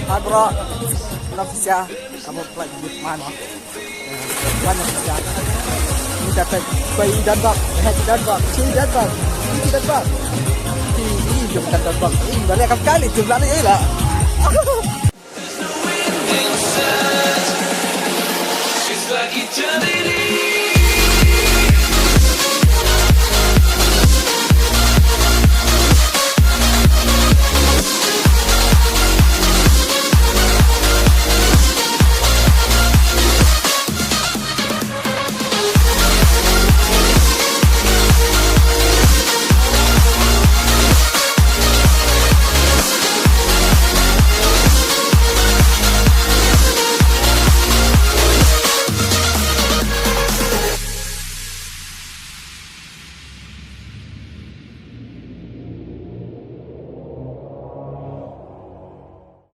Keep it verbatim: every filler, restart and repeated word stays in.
Hai bro, love siya, kamu play good man. Banyak siya. Ini dapat koi dan bab, hai dan bab, si dan bab, ini dan bab. Ini jom kan dan bab. Ini balik kali tu balik lah. It's like eternity.